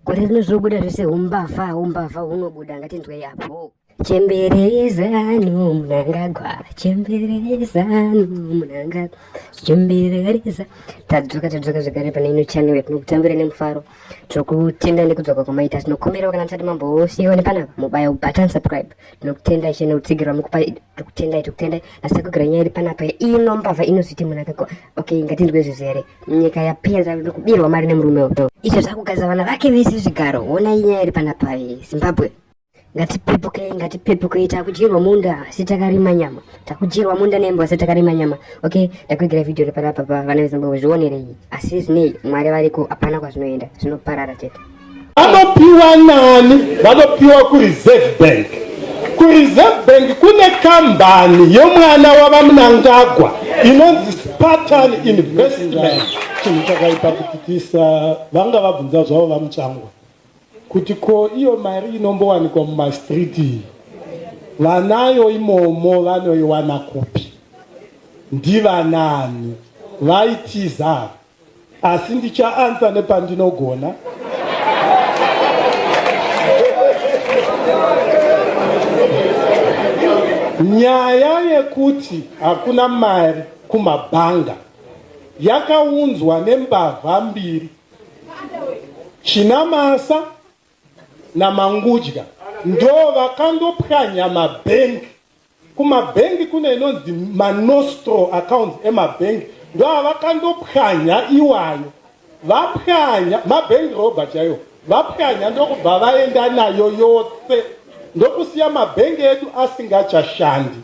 Gore rino zvinobuda zvese humbavha humbavha hunobuda ngatinzwei apo. Chembere yeZanu Mnangagwa, chembere yeZanu Mnangagwa, chembere yeza. Tadzoka tadzoka zvekare pane ino channel yatinokutambira nemufaro. Tinokutenda nekudzoka kwamaita. Tinokumbirawo kana musati mambosiyiwa nepanapa mubaya button subscribe. Tinokutenda ishe nekutsigirwa mukupa tikutendai tikutendai. Asi takugara nyaya iri panapa ino mbavha inozviti Mnangagwa. Okay, ngatinzwe zvizere. Nyika yapera nekubirwa mari nemurume uyo. Izvo zvakugadza vana vake vese zvigaro. Honai nyaya iri panapa Zimbabwe. Ngatipepukei, ngatipepukei, takudyirwa munda asi takarima nyama. Takudyirwa munda nembwa asi takarima nyama. Okay, ndakuigira video iri panapa pa vana veZimbabwe zvionerei. Asi zvinei, Mwari variko, hapana kwazvinoenda, zvinoparara chete. Vanopiwa nani? Vanopiwa kuReserve Bank. KuReserve Bank kune kambani yemwana waVaMnangagwa inonzi Spartan Investment. Chinhu chakaipa kuti tisa vanga vabvunza zvavo VaMutsvangwa kuti ko iyo mari inombowanikwa mumastreet iyi vanayo imomo vanoiwana kupi? Ndivanaani vaitiza asi ndichaansa nepandinogona. Nyaya yekuti hakuna mari kumabhanga yakaunzwa nembavha mbiri Chinamasa naMangudya ndo vakandopwanya mabhengi. Kumabhengi kune inonzi manostro accounts emabhengi ndo avakandopwanya iwayo. Vapwanya mabhengi robha chaiwo, vapwanya ndokubva vaenda nayo yose ndokusiya mabhengi edu asingachashandi.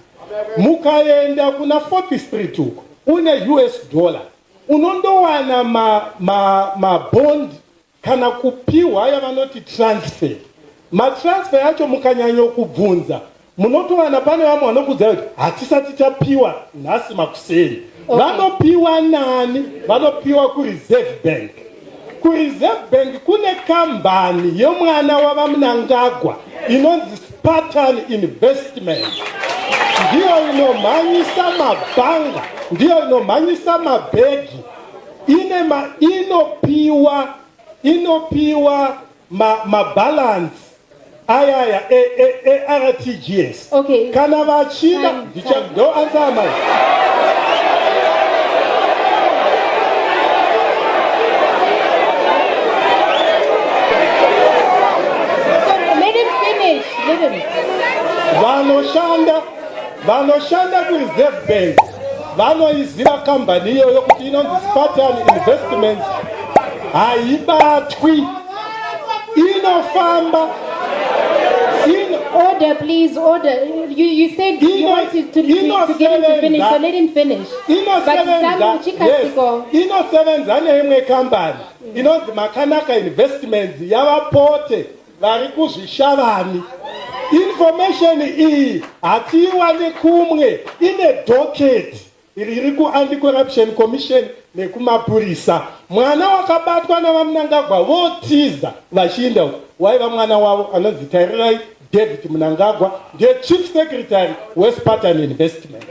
Mukaenda kuna Fourth Street uko une US dollar unondowana ma, ma, mabond kana kupiwa yavanoti transfer. Matransfer yacho mukanyanyokubvunza munotowana pane vamwe vanokuudzai kuti hatisati tapiwa nhasi makuseni. Okay. Vanopiwa nani? Vanopiwa kuReserve Bank. KuReserve Bank kune kambani yemwana waVaMnangagwa inonzi Spartan Investment. Ndiyo inomhanyisa mabhanga, ndiyo inomhanyisa mabhegi. Ine ma, inopiwa inopiwa ma, mabalance ayaya eRTGS. Okay. Kana vachida ndo answer amai. Vanoshanda vanoshanda kuReserve Bank vanoiziva kambani iyoyo kuti inonzi Spartan Investments haibatwi inofamba ino Order, please, order. You said you wanted to get him to finish, so let him finish. But Sam Chikasiko. Inosevenza neimwe kambani inonzi Makanaka Investments yavapote vari kuzvishavani. Information iyi hatiiwane kumwe, ine docket riri kuAnti-Corruption Commission nekumapurisa. Mwana wakabatwa naVaMnangagwa votiza vachiinda uku waiva mwana wavo anonzi Tarirai David Mnangagwa, ndiye Chief Secretary weSpartan Investment.